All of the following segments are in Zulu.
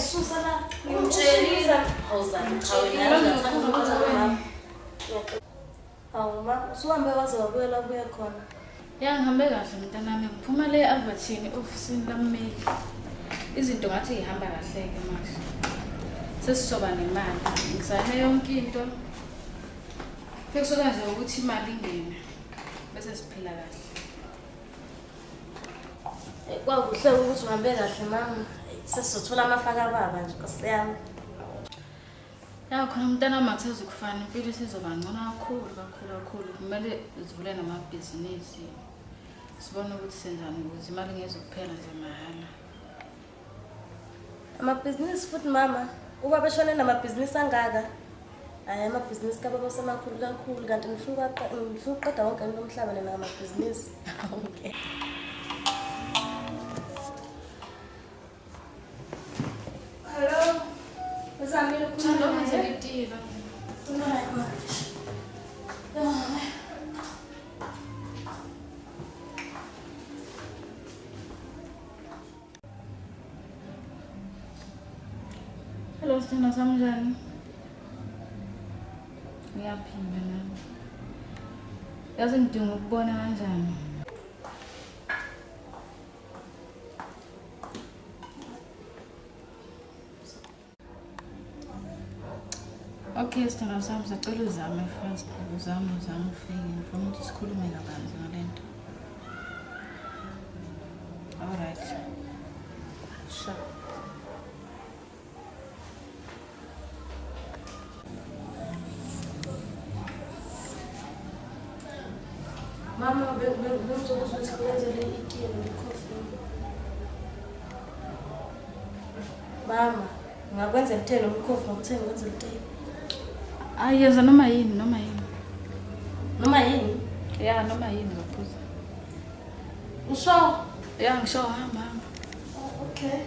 Uyangisusa la. Ngimtshelile. Awuzani cha wena uyathanda ukuqhatha mama. Hawu ma, usuhambe waze wabuyela kuye khona. Ya ngihambe kahle mntanami, ngiphuma le Albertine ofisini lammeli. Izinto ngathi ihamba kahle-ke manje. Sesizoba nemali. Ngizame yonke into. Sekusola nje ukuthi imali ingene bese siphila kahle. Kwakuhle ukuthi uhambe kahle mama. Sesizothola amafa kababa nje Nkosi yami. Ya khona mntanami akusezukufana, impilo isizoba ngcono kakhulu kakhulu kakhulu. Kumele sivule namabhizinisi. Sibone ukuthi senzani ukuze imali ingezukuphela nje mahhala. Amabhizinisi futhi mama, ubaba eshone namabhizinisi angaka. Hhayi amabhizinisi kababa asemakhulu kakhulu kanti ngifuna ukuqeda wonke lo mhlaba nina ngamabhizinisi. Okay. Hello. Uzamile Thando ngenzela itiye la. Hello sithandwa sami njani? Ngiyaphila nami. Yazi ngidinga ukubona kanjani? Okay, sithandwa sami sacela uzame first, uzame uzame ufike ngifuna ukuthi sikhulume kabanzi ngale nto. All right. Sure. Mama, bengizokuzwa ukuthi ngikwenzele itiye noma ikhofi. Mama, ngingakwenzela itiye noma ikhofi ngoba uthe ngikwenzela itiye. Ayi yenza noma yini, noma yini. Noma yini? Ya, noma yini ngaphuza. Usho? Ya, ngisho hamba hamba. Oh, okay.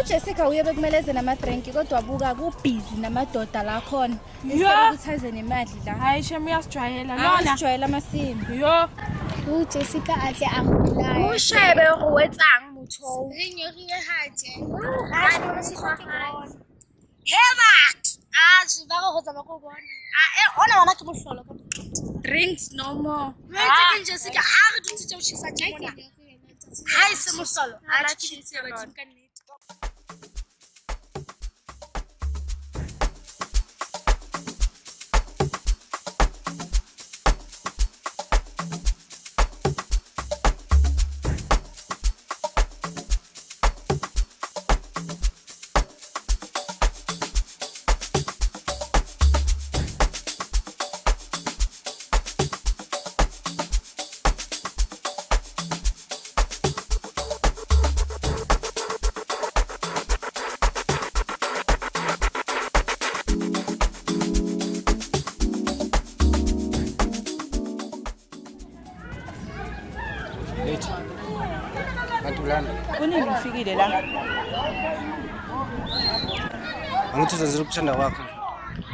UJessica uye bekumele eze namadrinki kodwa buka kubhizi namadoda la khona. Instead ukuthi aze nemali la. Hayi shem uyasijwayela lona. Usijwayela amasimba. Yo. UJessica a tle a mpolaya. Mo shebe hore o etsang motho oo. Re nyorile haje. He batho. Ah, je ba go tsamaya ko bona. Ah, eh ona ngwana ke mohlolo ka Drinks no more. Jwetse ke Jessica ha re dutse tje o tjhesa tje mona. Ha e se mohlolo. A tjhe ke badimo ka nnete. Lethi. Kanti ulana. Kunini ngifikile la? Angithi uzenzela ukuthanda kwakho.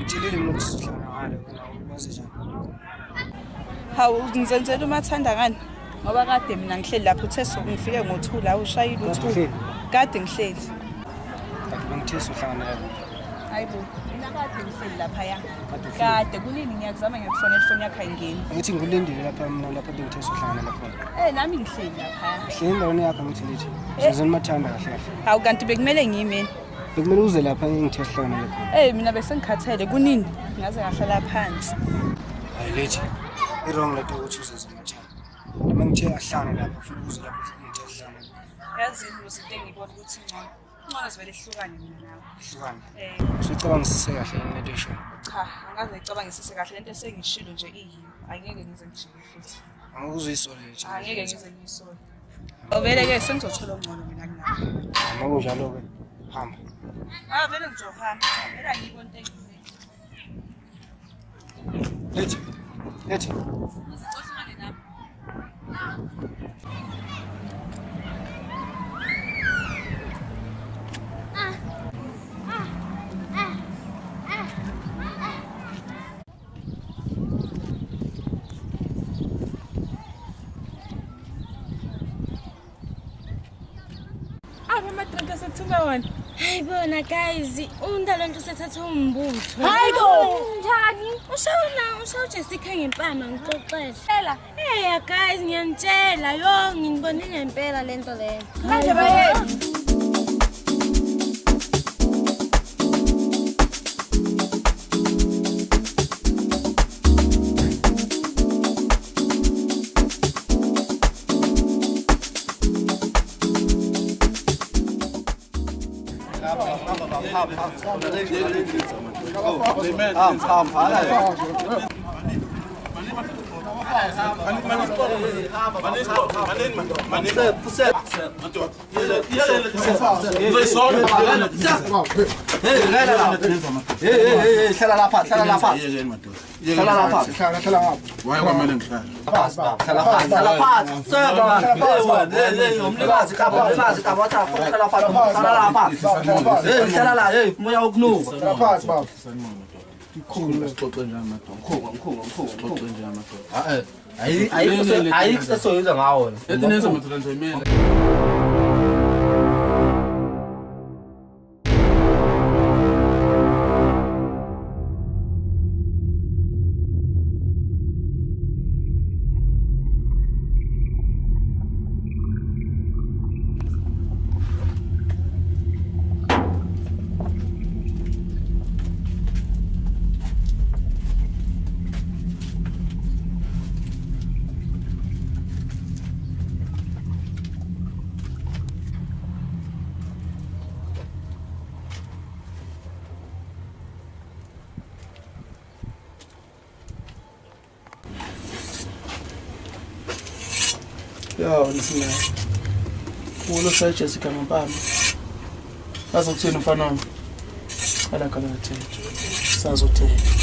Ngitshelile mina ukuthi sizohlangana ngale wena waze njani. Hawu ngizenzela umathanda ngani? Ngoba kade mina ngihleli lapho uthe so ngifike ngo-2 la ushayile Kade u-2. uhleli? Kade ngihleli. Kanti bengithe sizohlangana kuphi? Hayibo, mina kade ngihleli laphaya. Kade uhleli. Kade kunini ngiyakuzama ngiyakufonela ifoni yakho ayingeni. Angithi ngikulindile lapha mina lapha bengithe sizohlangana lapha. Eh nami ngihleli laphaya. Hleli endaweni yakho angithi lethi. Uzenzela umathanda kahle kahle. Hawu kanti bekumele ngiyimeni. Bekumele uze lapha engithe sihlangana khona. Eh mina bese ngikhathele kunini ngaze ngahlala phansi. Hayi lethi. I-wrong lento ukuthi uzenze umathanda. Noma ngithe ahlangane lapha ufuna ukuze lapha ngithe sihlangane. Yazi into engibona ukuthi ngcono. Ngcono sivele sihlukane mina nawe. Hlukane. Eh. Usucabangisise kahle yini lento oyishoyo? Cha, angikaze ngicabangisise kahle lento esengishilo nje iyiyo. Angeke ngize ngijike futhi. Angeke uzuyisole nje. Angeke ngize ngiyisole. Vele ke sengizothola ongcono mina kunawe. Uma kunjalo-ke hamba. Ah, vele ngizohamba. Vele angikho into engiyenzayo. Lethi. Lethi. Uzicoshane nami. Apha amadrinki asethume wona. Hayi bona guys, umntalo nto usethatha umbutho. Hayi bo! Njani? Ushawuna, ushawu Jessica ngempama ngixoxele. Phela, hey guys, ngiyanitshela yo, nginibone ngempela lento leyo. Manje baye. Ya wena Ulo shaye Jessica ngempama. Azokuthini mfana wami? Cala kala thethu. Sazothetha.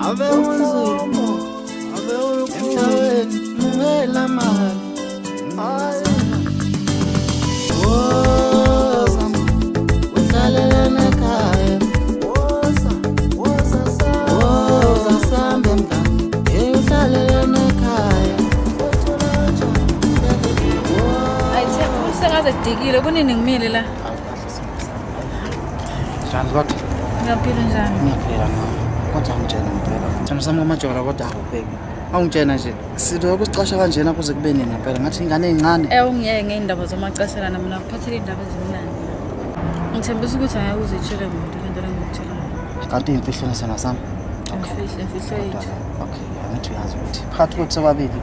Ave unzima, ave emhlabeni ungela mali. Woza, uhlalele ekhaya. Woza, woza, woza sambe mngani, hey uhlalele ekhaya. Ayi Themba, usengaze kudikile kunini ngimile la. Njani kodwa? Ngiyaphila njani? Ngiyaphila nami. Kodwa angitshena ngempela. Thando sami kwamajora kodwa awu baby. Awungitshena nje. Silokhu sicasha kanjena kuze kube nini ngempela. Ngathi ingane ezincane. Ungiyeke ngey'ndaba zomacashelana mina ngikuphathele iy'ndaba ezimnandi. Ngithembisa ukuthi angeke uzitshele muntu le nto le ngikutshelayo. Kanti imfihlo nesana sami. Imfihlo yethu. Okay, angithi uyazi ukuthi phakathi kwethu sobabili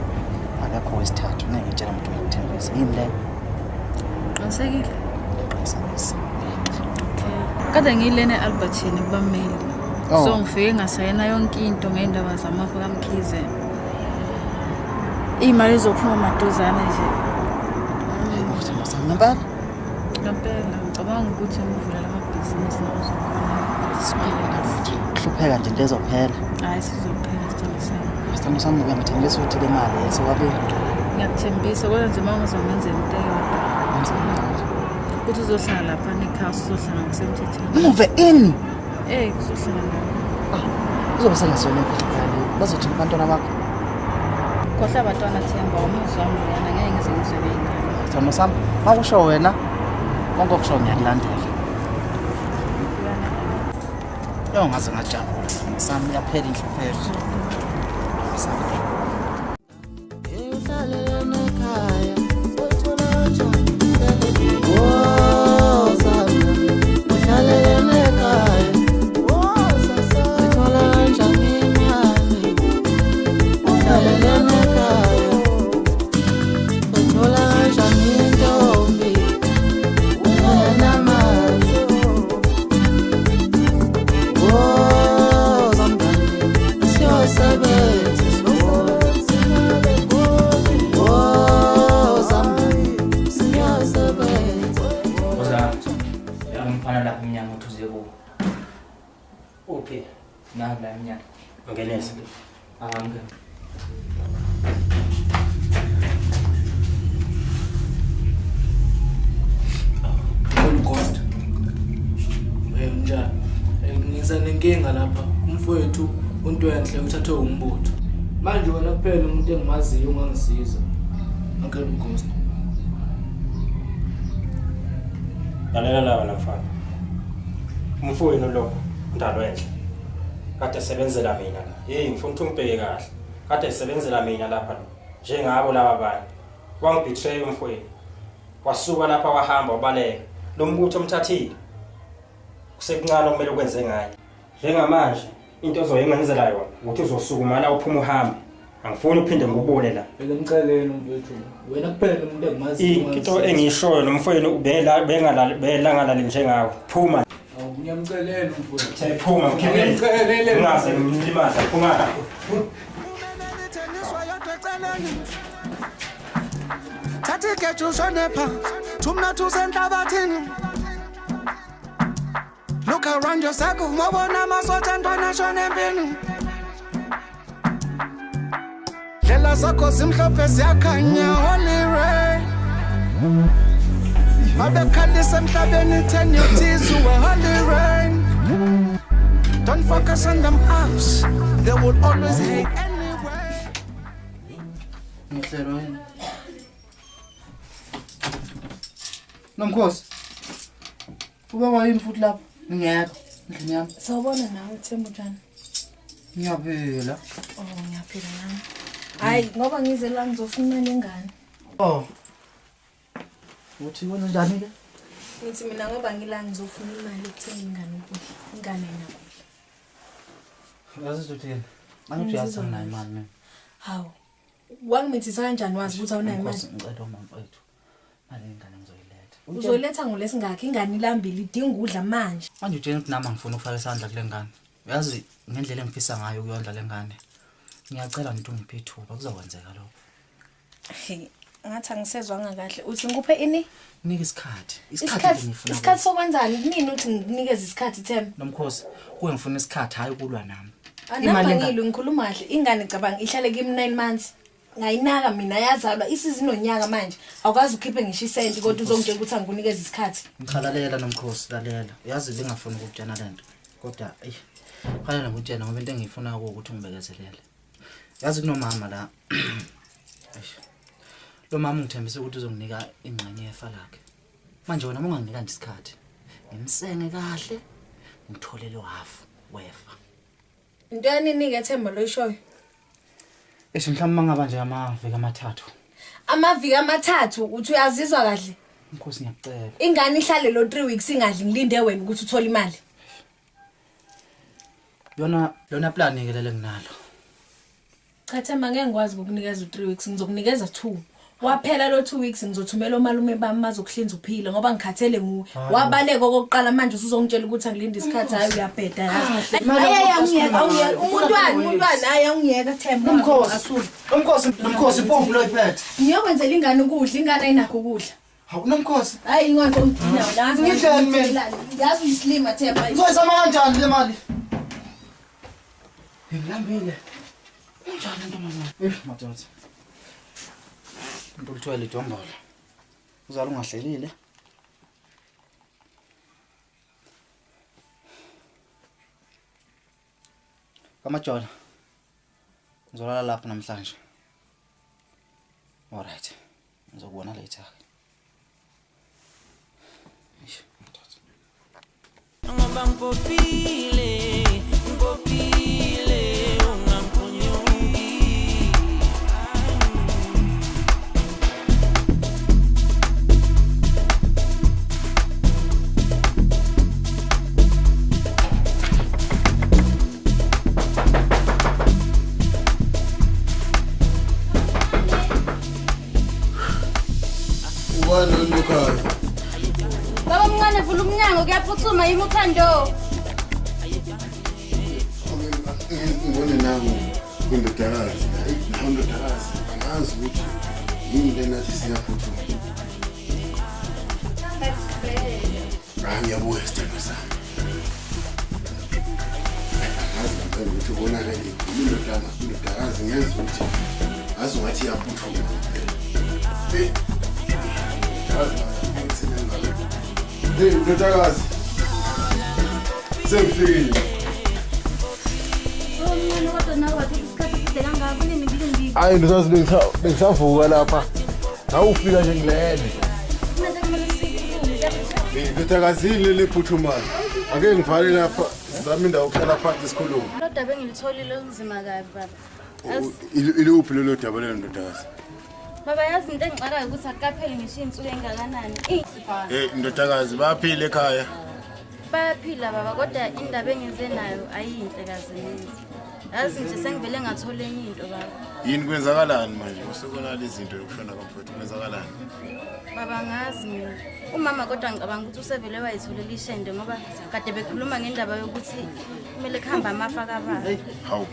akekho wesithathu. Ngeke ngitshele umuntu ngikuthembise. Yini leyo? Qinisekile? Qinisekile. Okay. Kade ngiyilena e-Albertine kubameli. Oh. So ngifike ngasayina yonke into ngey'ndaba zamafa kaMkhize. Iy'mali izophuma maduzane nje. Thando sami ngempela? Ngempela ngicabanga ukuthi ngivulela amabhizinisi nawe uzokhona siphile kahle. Kuhlupheka nje into ezophela. Hhayi sizophela sithando sami. Sithando sami uyangithembisa ukuthi le mali yethu Ngiyakuthembisa kodwa nje uma ngizomenzela into eyodwa. Ukuthi uzohlala lapha ekhaya uzohlala ngokusemthethweni. Move in. Eh uzohlala lapha. Kuzobe sengasona imfihlo phela leyo. Bazothini abantwana bakho? Khohlwa abantwana Themba, umuzi wami loyana ngeke ngize ngizwe ngey'ngane. Sithando sami, makusho wena konke okusho ngiyakulandela. Yo ngaze ngajabula. Sami yaphela inhlupheko. Sami. Umfana lapha emnyango uthi uze kuwo. Uphi? Nangu la emnyango. Ngenise. Angene. Ghost. Unjani? Ngiza nenkinga lapha. Umfowethu uNtwenhle uthathwe umbutho. Manje wena kuphela umuntu engimaziyo ongangisiza. Uncle Ghost. Lalela la wena mfana. Umfowenu lo uNdalwenhle. Kade esebenzela mina la. Hey, ngifuna ukuthi ungibheke kahle. Kade esebenzela mina lapha lo. Njengabo laba abanye. Wangibetray umfowenu. Wasuka lapha wahamba wabaleka. Lo mbutho omthathile. Kusekuncane okumele ukwenze ngaye. Njengamanje into ozoyengenzela yona ukuthi uzosukuma la uphuma uhambe. Angifuni uphinde ngikubone la. Beke ngiceleni umfowethu. Wena kuphela umuntu engimaziyo. Into engiyishoyo nomfowenu ubela bengalali belangalali njengawe. Phuma. Awu ngiyamcelela umfowethu. Uthe phuma ngikhiphe. Ngiyamcelela. Ungaze ngimlimaze phuma la. Thatha igeja ushone phansi thumna usenhlabathini. Look around your circle, mawubona amasotsha ntwana ashona empini. Ndlela zakho zimhlophe ziyakhanya, holy rain. Mabekhalisa emhlabeni, turn your tears to a holy rain. Don't focus on them ups, they will always hate anyway. Ngihlelo yini? Nomkhosi. Ubaba yini futhi lapha? Ngingekho endlini yami. Sawubona nawe Themba, unjani? Ngiyaphila. Oh, ngiyaphila nami. Hayi, ngoba ngize la ngizofuna imali yengane. Oh. Uthi wenza njani ke? Ngithi mina ngoba ngila ngizofuna imali yokuthenga ingane ukudla. Ingane ayinakudla. Yazi uthi yini? Angithi uyazi anginayo imali mina. Hawu. Wangimithisa kanjani wazi ukuthi awunayo imali? Nkosi, ngicela umama mfethu. Mali yengane ngizoyiletha. Uzoyiletha ngolesingakhi ingane ilambile idinga ukudla manje. Manje utshena ukuthi nami angifuni ukufaka isandla kule ngane. Uyazi ngendlela engifisa ngayo ukuyondla le ngane. Ngiyacela nje ungiphe ithuba kuzokwenzeka lokho. Hey, ngathi angisezwanga kahle. Uthi ngikuphe ini? Nika isikhathi. Isikhathi nje ngifuna. Isikhathi sokwenzani? Kunini uthi ngikunikeze isikhathi Themba? Nomkhosi, kuye ngifuna isikhathi hayi ukulwa nami. Imali engilo ngikhuluma kahle. Ingane cabanga ihlale kimi 9 months. Ngayinaka mina yazalwa isizinonyaka manje. Awukazi ukhiphe ngisho isenti kodwa uzongitshela ukuthi angikunikeze isikhathi. Ngicalalela Nomkhosi, lalela. Uyazi bengafuni ukukutshena lento. Kodwa eyi kufanele ngikutshene ngoba into engiyifuna ukuthi ungibekezelele. Yazi kunomama la. Eish. Lo mama ungithembise ukuthi uzonginika ingxenye yefa lakhe. Manje wena uma unganginika nje isikhathi, ngimsenge kahle, ngithole lo half wefa. Into yanini-ke Themba loyishoyo? Eish mhlawumbe mangaba nje amaviki amathathu. Amaviki amathathu uthi uyazizwa kahle? Nkosi ngiyakucela. Ingane ihlale lo 3 weeks ingadli ngilinde wena ukuthi uthole imali. Yona lona plan ke lele nginalo. Cha Themba ngeke ngikwazi ukukunikeza u3 weeks ngizokunikeza 2. Waphela lo 2 weeks ngizothumela omalume bami bazokuhlinza uphile ngoba ngikhathele nguwe. Wabaleka okokuqala manje usuzongitshela ukuthi angilinde isikhathi hayi uyabheda yazi. Hayi awungiyeka awungiyeka umuntu wani umuntu wani hayi awungiyeka Themba. Nomkhosi. Nomkhosi nomkhosi impompo lo iphethe. Ngiyokwenzela ingane ukudla ingane ayinakho ukudla. Hawu nomkhosi. Hayi ingane ongidina wena. Ngidleni mina. Yazi uyisilima Themba. Ngizoyizama kanjani le mali? Ngilambile. Unjani ntombazane? Eh madoda. Into olithwele idombolo. Uzala ungahlelile. Kamajola. Ngizolala lapho namhlanje. Alright. Ngizokubona later. Eish, madoda. Ngoba ngipopile, ngipopile. emnyango kuyaphuthuma yimi uthando. Ngibone nangu indodakazi. Hayi, nawu indodakazi. Angazi ukuthi yini lena athi siyaphuthuma. Hayi, ngiyabuya sithandwa sami. Angazi ngempela ukuthi konakele indodana, indodakazi ngezwa ukuthi ngazi ungathi iyaphuthuma ngempela. Hey, indodakazi Hey, ndodakazi. Sengifikile. Omncane kodwa nawe wathatha isikhathi eside kangaka kunini kulungile. Hayi ndodazi bengisavuka lapha. Ngawufika nje ngilele. Manje kumele sikhulume. Ndodakazi yini le phuthumayo? Ake ngivale lapha sizame indawo yokuhlala phansi sikhulume. Lo daba engilitholile olunzima kabi baba. Iluphi lolo daba lelo ndodakazi? Baba yazi into engixakayo ukuthi akukapheli ngisho iy'nsuku ey'ngakanani. Hey ndodakazi bayaphila ekhaya. Bayaphila baba kodwa indaba engize nayo ayiyinhle kaze neze. Yazi nje sengivele ngathola enye into baba. Yini kwenzakalani manje? Usekonala izinto yokushona komfowethu kwenzakalani? Baba ngazi mina. Umama kodwa ngicabanga ukuthi usevele wayitholela ishende ngoba kade bekhuluma ngendaba yokuthi kumele kuhambe amafa kababa. Hawu.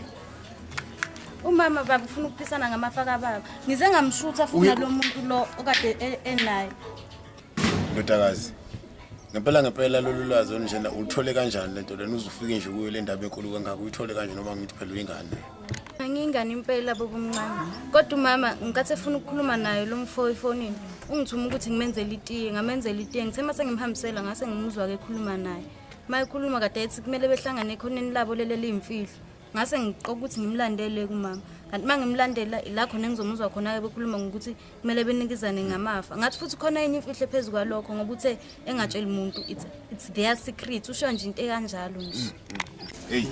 Umama baba ufuna ukuphisana ngamafa kababa. Ngize ngamshutha futhi nalo muntu lo okade enaye. Ndodakazi. Ngempela ngempela lolu lwazi olunjena ulithole kanjani lento lena uzufike nje kuyo le ndaba enkulu kangaka uyithole kanjani noma ngithi phela uyingane. Angiyingane impela bobumncane. Kodwa umama ngikathi efuna ukukhuluma naye lo mfo efonini ungithuma ukuthi ngimenzele itiye, ngamenzela itiye. Ngithe mase ngimhambisela ngase ngimuzwa ke ekhuluma naye. Uma ekhuluma kade ethi kumele behlangane ekhoneni labo leli eliyimfihlo. Ngase ngiqoka ukuthi ngimlandele kumama. Kanti uma ngimlandela ila khona engizomuzwa khona-ke bekhuluma ngokuthi kumele benikizane ngamafa. Ngathi futhi khona enye imfihlo phezu kwalokho ngoba uthe engatsheli muntu it's their secret. Usho nje into ekanjalo nje. Hey,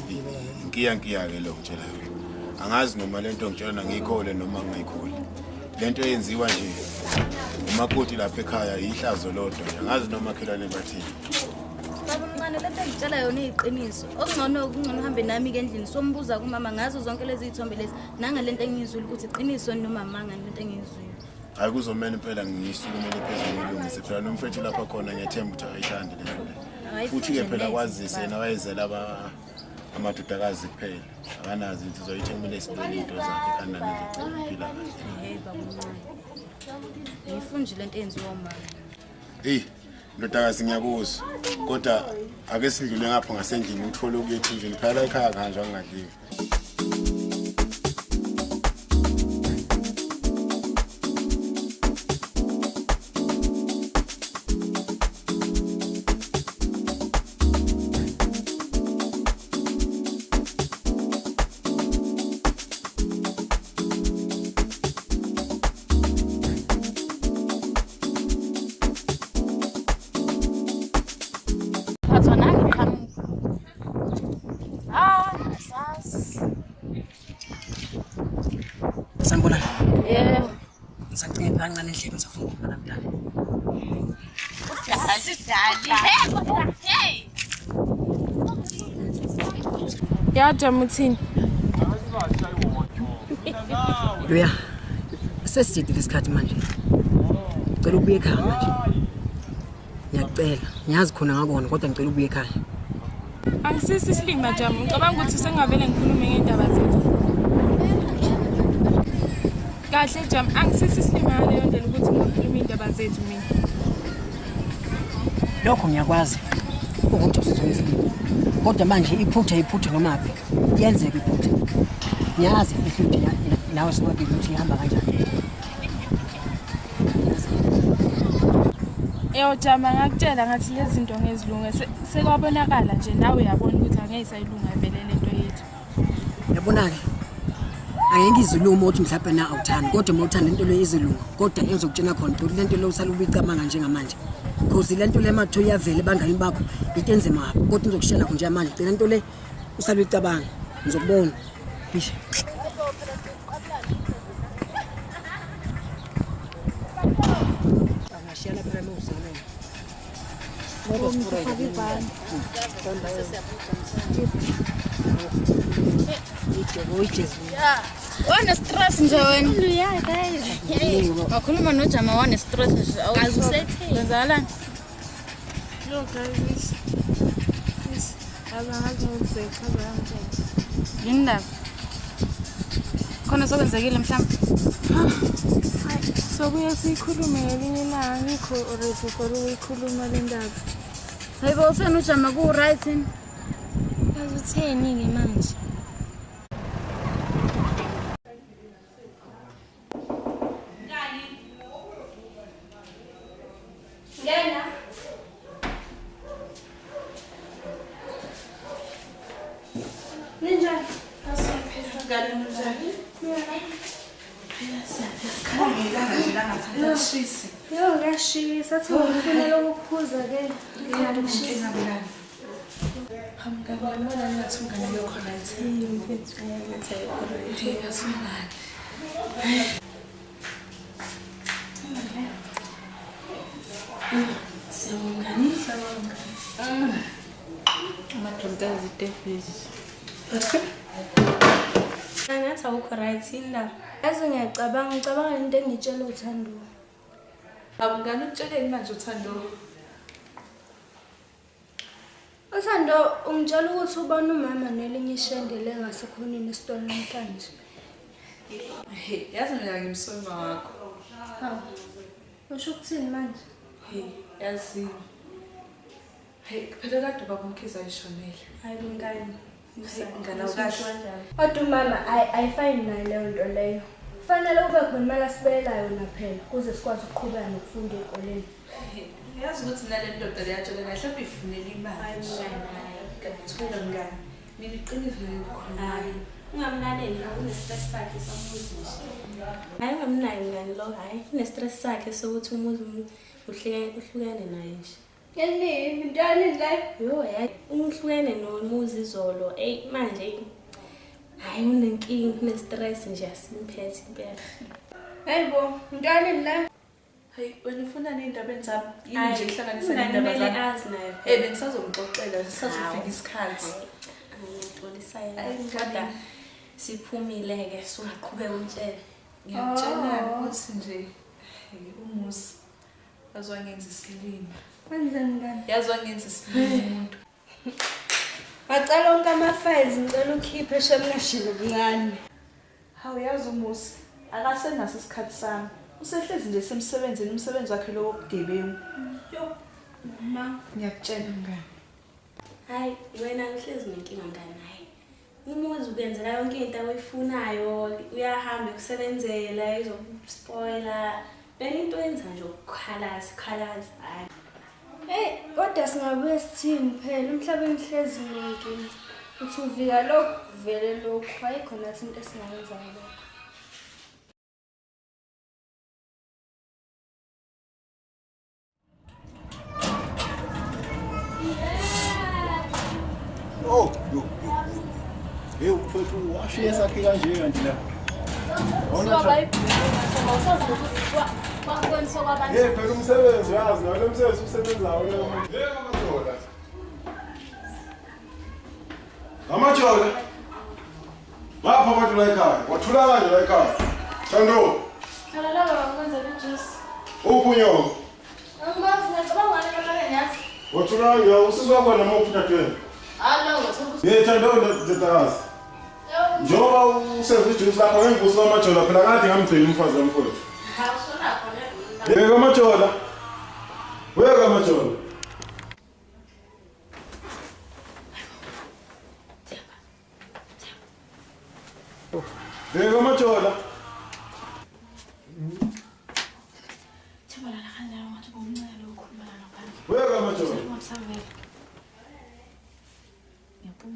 inkiya nkiya ke lo ngitshela yona. Angazi noma lento ngitshela ngiyikhole noma ngingayikholi. Lento eyenziwa nje umakoti lapha ekhaya ihlazo lodwa nje. Angazi noma makhelwane bathini. Baba omncane lento engitshela yona iyiqiniso. Okungcono kungcono uhambe nami ke endlini sombuza kumama ngazo zonke lezi zithombe lezi nangalento engiyizwile ukuthi iqiniso noma amanga lento engiyizwile. Hayi kuzomela impela ngiyisukumele phezulu ngilungise phela lo mfethu lapha khona ngiyethemba ukuthi akayithandi le nto le. Hayi, Futhi ke futhi phela neze, kwazise baba. yena wayezela amadodakazi kuphela. Akanazo insizwa yithi kumele sibone into zakhe ekhanda nezocela ukuphila kahle. Hey baba omncane. Ngifunje lento eyenziwa umama. Hey, ndodakazi ngiyakuzwa. Kodwa ake sidlule ngapha ngasendlini uthole okuya ethunjini phela la ekhaya kuhanjwa kungadliwa. Phathwa nangi qhamuka. Ah, asazi. Sanibonani. Yebo. Ngisacinge kancane endlini ngisafuna ukukhuluma namntana. Dali, hey. Ya Jam uthini? Luya. Seside lesikhathi manje. Ngicela ubuye ekhaya manje. Ngiyacela. Ngiyazi khona ngakona kodwa ngicela ubuye ekhaya. Angisisi isilima Jam, ngicabanga ukuthi sengavele ngikhulume ngendaba zethu. Kahle Jam, angisisi isilima ngaleyo ndlela ukuthi ngikhulume indaba zethu mina. Lokho ngiyakwazi ukuthi usizwe isilima. Kodwa manje iphutha iphutha noma phi. Yenzeka iphutha. Ngiyazi imfihlo nawe sobabili ukuthi ihamba kanjani. Eyo Jam, ngakutshela ngathi lezi zinto ngezilunge sekwabonakala nje nawe uyabona ukuthi angeke isayilunga vele lento yethu. Yabona-ke angeke izilunga ukuthi mhlawumbe na awuthandi kodwa uma uthanda into le izilunga kodwa engizokutshela khona ukuthi lento le usale ubuyicabanga njengamanje cause le nto le makuthiwa iyavela ebangani bakho into enzima kabi kodwa ngizokushela nakho njengamanje gcina into le usale uyicabanga ngizokubona Eish. Angashiyana phela uma uzalwa. Wane stress nje wena. Wakhuluma noJama wane stress nje. Awusetheni. Kwenzakalani? Yo guys, ish. Abangazi ukuthi chaza kanjani. Yini ndaba? Khona sokwenzekile mhlawumbe? Hayi, sokuye siyikhulume ngelinye ilanga angikho ready for ukuyikhuluma le ndaba. Hayibo utheni ujama ku-right yini? Yazi utheni-ke manje? Ngena. Ninjani? Ngani ninjani? Siyaphila. Yo, kuyashisa. Athi ngifunela ukuphuza ke. Ngiyashisa. Mngani wami wena ngathi umngane akekho right. Mfethu ngathi ayikho right. Hey, yazi umngane. Siyabonga mngani. Siyabonga mngani. Amadoda azitebhisi. Ngathi awukho right yini ndaba? Yazi ngiyacabanga, ngicabanga into engitshela uThando. Awungani ukutsheleni manje uThando? Uthando ungitshela ukuthi ubona umama nelinye ishende lengasekhoneni esitolo namhlanje. Hey, yazi mina ngimsoma wakho. Hawu. Usho ukuthini manje? Hey, yazi. Hey, phela kade ubaba uMkhize ayishonele. Hayi mngani. Mngani awukahle. Kodwa umama ayifani nayo leyo nto leyo. Kufanele kube khona imali asibekela yona phela ukuze sikwazi ukuqhubeka nokufunda ey'koleni. Yazi ukuthi nale ndoda leyatshela naye mhlawumbe ifunela imali. Thula mngani. Mina iqiniso ngikukhulumayo. Ungamlaleli lo une-stress sakhe somuzi nje. Hayi ungamnayi mngani lo, hayi une-stress sakhe sokuthi umuzi uhlukene naye nje. Yini? Into yanini leyo? Yo, hayi uhlukene nomuzi izolo. Eyi manje hayi unenkinga, une-stress nje asimphethe impela. Hayi bo, into yanini leyo? Hayi wena ufuna ney'ndabeni zami? Yini Hayi, nje ihlanganisa umngani ney'ndaba kumele zami? azi naye phela. Eh bengisazomxoxela sisazofika isikhathi. Ngixolisayo Hayi, mngani. kodwa siphumile-ke sungaqhubeka umtshele. Ngiyakutshela ukuthi nje hey, umuzi yazi wangenza isilima. Wenzeni mngani? Yazi wangenza isilima umuntu. Ngacela onke ama-files ngicela ukhiphe shemnashini okuncane. Hawu yazi umuzi akasenaso isikhathi sami. Usehlezi nje semsebenzini umsebenzi wakhe lo wobugebengu. Yo, Ma, ngiyakutshela mngani. Hayi wena uhlezi unenkinga mngani hayi. Umuzi ukuyenzela yonke into oyifunayo, uyahamba ekusebenzela, izokuspoila. Wena into oyenza nje ukukhalaza, khalaza hayi. Hey, kodwa singabuye sithini phela umhlabeni hlezi unenkinga. Uthi uvika lokhu, kuvele lokhu. Ayikho nathi into esingayenza ngalokho. Oh, yo, yo, yo. Hey, mfethu washiye sakhe kanje kanti la. Hey, phela umsebenzi uyazi nawe lo msebenzi usebenzayo lo. Hey, ngamajola. Ngamajola. Ngapha abantu la ekhaya. Wathula kanje la ekhaya. Thando, Hlala la baba ngikwenzela ijuice. uphi unyoko? Angimazi ngiyacabanga ngale kamareni yazi. Wathula kanje usisi wakho noma uphi dadewenu? Hayi lo ngathola ukuthi Hey, Thando ndodakazi. Njengoba usenza ijuice lapho ngenguso amajola phela kade ngamgcina umfazi wami mfowethu. Yeka amajola. Weka amajola. Yeka amajola. Themba lala kanjalo ngathi bomncane lo ukhuluma la ngaphandle. Weka amajola. Ungasavela.